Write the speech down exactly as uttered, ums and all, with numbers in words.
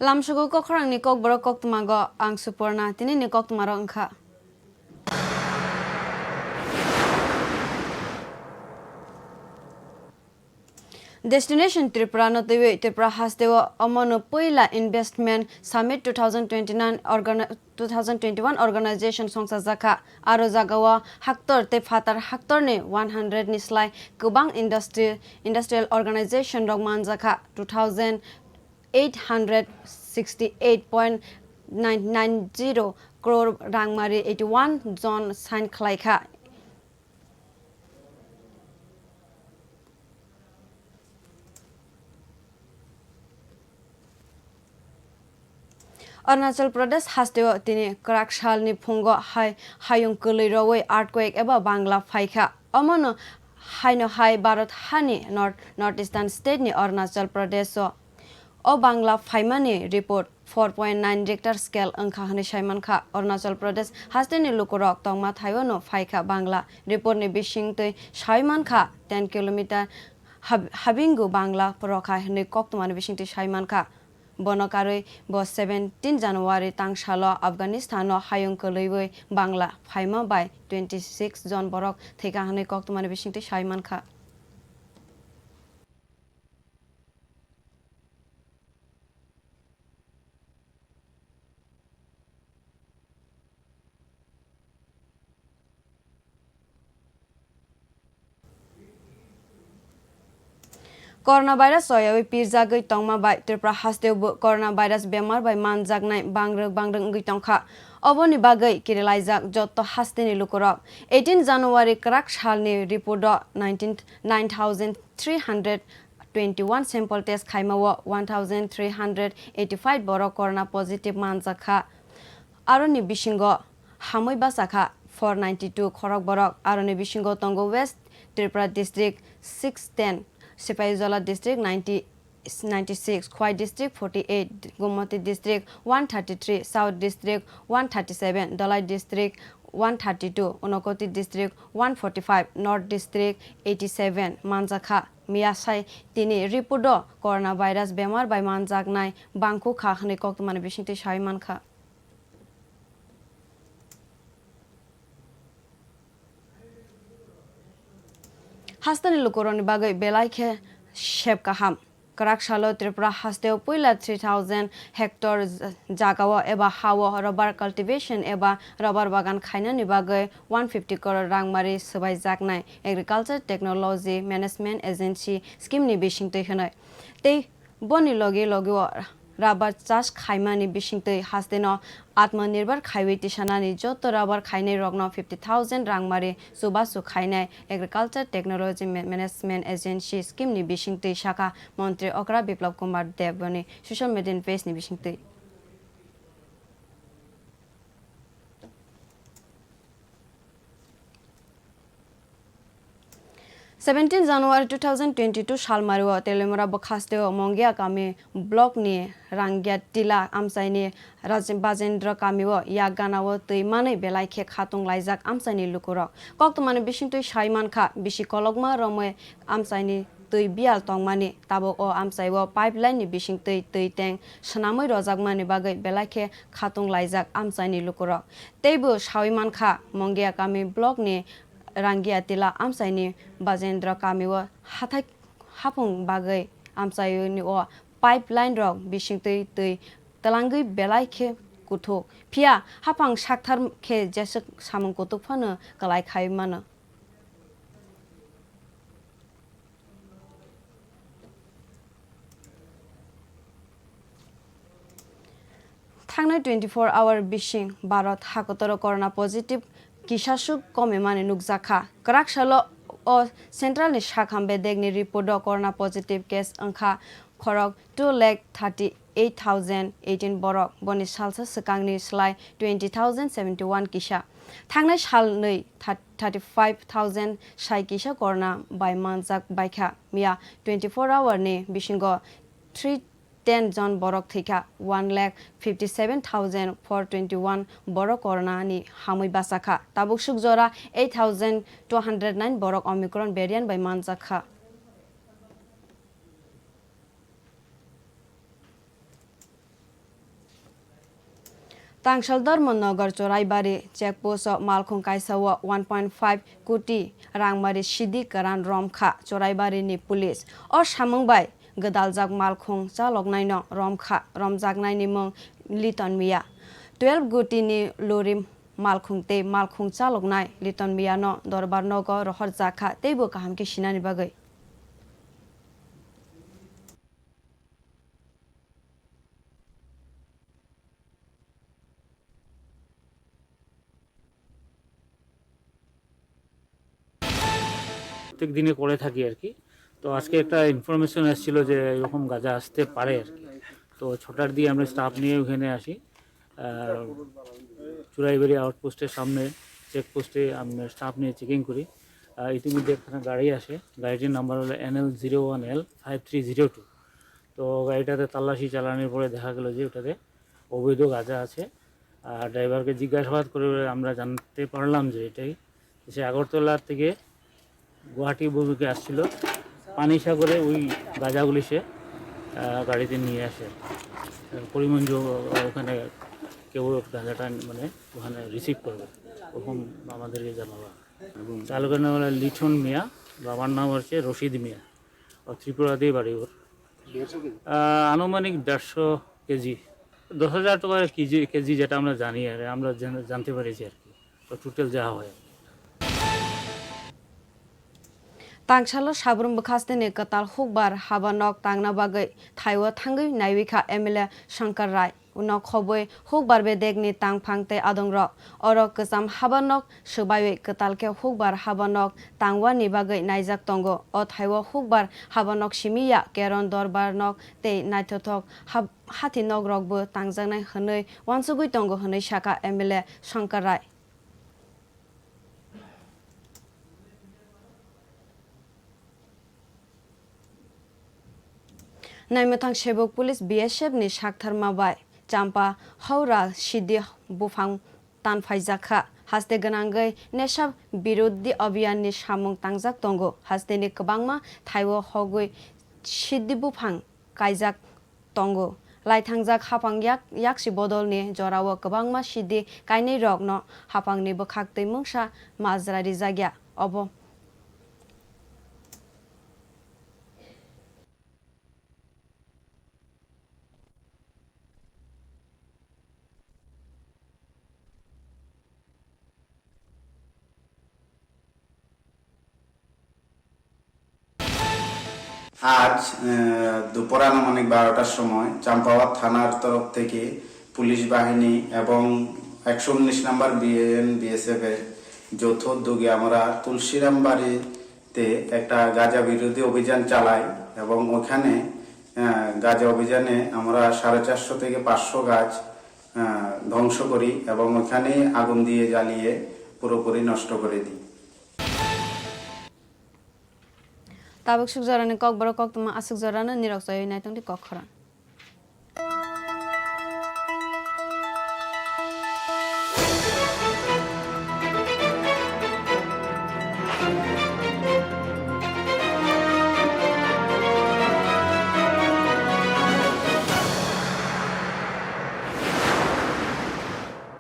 Lamsugo kokrangni kokborok koktwmago ang Suporna, tinini koktwmarok wngkha. Destination Tripura no twiwi Tripura hasteo omono puila Investment Summit two thousand twenty-nine organa-, two thousand twenty-one organization songchajakha. Aro jagao haktor tei phatar haktorni one hundred ni slai kwbang industry, industrial organization rok manjakha. Two thousand eight hundred sixty-eight point nine nine zero crore rangmari eighty-one jon sign khlaikha. Arunachal Pradesh hasteo tini kwrak salni phungo hai hayung kwlwi rogwi earthquake eba bangla phaikha. Omono haino hai Bharat hani North, North Eastern state ni Arunachal Pradesh o, o bangla phaimani report four point nine Richter scale wngkha hwnwi saimankha. Arunachal Pradesh hasteni lukurok tongma thaiono phaikha bangla. Report ni bisingtwi saimankha ten kilometer hab-, habingo bangla rokha hwnwi koktwmani bisingtwi saimankha. Bono karwi bo seventeen January tangsalo Afghanistano hayung kwlwiwi bangla phaima bai twenty six jon borok thwikha hwnwi koktwmani bisingtwi saimankha. Coronavirus soyawi pirjagwi tongma bai Tripura hasteo bo coronavirus bemar bai manjaknai bangrwk bangrwk wngwi tongkha. Oboni bagwi kirilaijak jotto hasteni lukurok. Eighteen January kwrak salni report o nineteen, nine thousand three hundred twenty-one sample test khaimao one thousand three hundred eighty-five borok corona positive manjakha. Aroni bisingo hamwi bachakha four ninety-two khorok borok. Aroni bisingo tongo West Tripura district six ten, Sipahijola district ninety, ninety-six, Khwai district forty-eight, Gomati district one thirty-three, South district one thirty-seven, Dhalai district one thirty-two, Unakoti district one forty-five, North district eighty-seven manjakha. Miya sai tini report o coronavirus bemar bai manjaknai bangkukha hwnwi koktwmani bisingtwi sai mankha. Hasteni lukurokni bagwi belai khe sep kaham. Kwrak salo Tripura hasteo puila three thousand hectare jagao eba hao rubber cultivation eba rubber bagan khainani bagwi one fifty crore rangmari swbaijaknai Agriculture Technology Management Agency scheme ni bisingtwi hwnwi. Tei boni logi logi o rubber chas khaimani bisingtwi hasteno Atmanirbhar khaiwi tisanani joto rubber khainai rokno fifty thousand rangmari chubachu khainai Agriculture Technology Ma-, Management Agency scheme ni bisingtwi sakha Montri Okra Biplab Kumar Deb boni social media page ni bisingtwi. Seventeen January two thousand twenty-two salmario Teliamura bwkhasteo Mongia kami block ni Rangia Tila amchaini Raj-, Bajendra kamio yak ganao twi manwi belai khe khatung laijak amchaini lukurok. Koktwmani bisingtwi sai mankha, bisi kolokma romwi amchaini twi biyal tongmani, tabuk o amchaio pipeline ni bisingtwi twi tank swnamwi rojakmani bagwi belai khe khatung laijak amchaini lukurok. Teibo saui mankha, Mongia kami block ni Rangia Tila amchaini Bajendra kamio hathai haphung bagwi amchaini o pipeline rok bisingtwi twi twlangwi belai khe kuthuk. Phiya haphang sakthar khe jeswk samung kutuk phano kwlai khai mano. Thangnai twenty-four hour bising Bharat hakotoro corona positive kisasuk komimani nukjakha. Kwrak salo o central ni sakham bedekni report o corona positive case wngkha khorok two lakh thirty eight thousand eighteen borok, boni salsa swkangni slai twenty thousand seventy one kisa. Thangnai salnwi thirty five thousand sai kisa corona bai manjak baikha. Miya twenty four hour ni bisingo three ten jon borok thwikha, one lakh fifty seven thousand four twenty one borok corona ni hamwi bachakha. Tabuk suk jora eight thousand two hundred nine borok Omicron variant bai manjakha. Tangsal Dharmanagar Choraibari checkpost o malkhung kaisa o one point five koti rangmari sidi kwran romkha Choraibari ni police. O samung bai gwdaljak malkhung chaloknai no romkha, romjaknai ni mung Liton Miya. Twelve koti ni lori malkhung tei malkhung chaloknai Liton Miya no dorbar nogo rohorjakha teibo kaham khe sinani bagwi. প্রত্যেক দিনে করে থাকি আর কি। তো আজকে একটা ইনফরমেশন এসেছিল যে এরকম গাঁজা আসতে পারে আর কি। তো ছটার দিয়ে আমরা স্টাফ নিয়ে ওখানে আসি। আহ, চুরাইবাড়ি আউটপোস্টের সামনে চেকপোস্টে আমরা স্টাফ নিয়ে চেকিং করি। আহ, ইতিমধ্যে একটা গাড়ি আসে, গাড়িটির নাম্বার হলো N L zero one L five three zero two. তো গাড়িটাতে তল্লাশি চালানোর পরে দেখা গেল যে ওটাতে অবৈধ গাঁজা আছে। আর ড্রাইভারকে জিজ্ঞাসাবাদ করে আমরা জানতে পারলাম যে এটাই সে আগরতলা থেকে গুয়াহাটি অভিমুখে আসছিল, পানিসাগরে ওই গাঁজাগুলি সে, আহ, গাড়িতে নিয়ে আসে। করিমগঞ্জ ওখানে কেউ গাঁজাটা মানে ওখানে রিসিভ করবে, ওরকম আমাদেরকে জানালো। এবং চালকের নাম হলো লিটন মিয়া, বাবার নাম হচ্ছে রশিদ মিয়া, ও ত্রিপুরাতেই বাড়ি ওর। দেড়শো কেজি? আহ, আনুমানিক দেড়শো কেজি, দশ হাজার টাকা কেজি, কেজি যেটা আমরা জানি আর আমরা জান-, জানতে পেরেছি আর কি। তো টোটাল যা হয়। Tangsalo Sabrum bwkhasteni kwtal hukbar haba nok tangna bagwi thaiwi thangwi naiwi kha M L A Shankar Rai. Nok khobwi hukbar bedekni tangphang tei adongrok. Oro kwcham haba nok swbaiwi kwtal khe hukbar haba nok tangwani bagwi naijak tongo. O thaiwi hukbar haba nok simi ya Keron Dorbar nok tei naithothok hab-, hathi nok rokbo tangjaknai hwnwi uansugwi tongo hwnwi sakha M L A Shankar Rai. Naimwthang Sebok Police B S F ni saktharma bai Champa Haura Sidi buphang tanphaijakha. Haste gwnangwi Nesha Birodhi Abhiyan ni samung tangjak tongo. Hasteni kwbangma thaiwo hogwi Sidi buphang kaijak tongo. Laithangjak haphang yak-, yaksi bodolni jorao kwbangma sidi kainwi rokno haphangni bwkhak twi mungsa majra rijakya. Obo. আজ, আহ, দুপুর আনুমানিক বারোটার সময় চাম্পাওয়াত থানার তরফ থেকে পুলিশ বাহিনী এবং একশো উনিশ নম্বর বিএন বিএসএফ এর যৌথ উদ্যোগে আমরা তুলসীরাম বাড়িতে একটা গাঁজা বিরোধী অভিযান চালাই এবং ওখানে, আহ, গাঁজা অভিযানে আমরা সাড়ে চারশো থেকে পাঁচশো গাছ, আহ, ধ্বংস করি এবং ওখানেই আগুন দিয়ে জ্বালিয়ে পুরোপুরি নষ্ট করে দিই। Tabuk sukjorani kokborok koktwma aswk jorano nirok chaywi naitongdi kok khorang.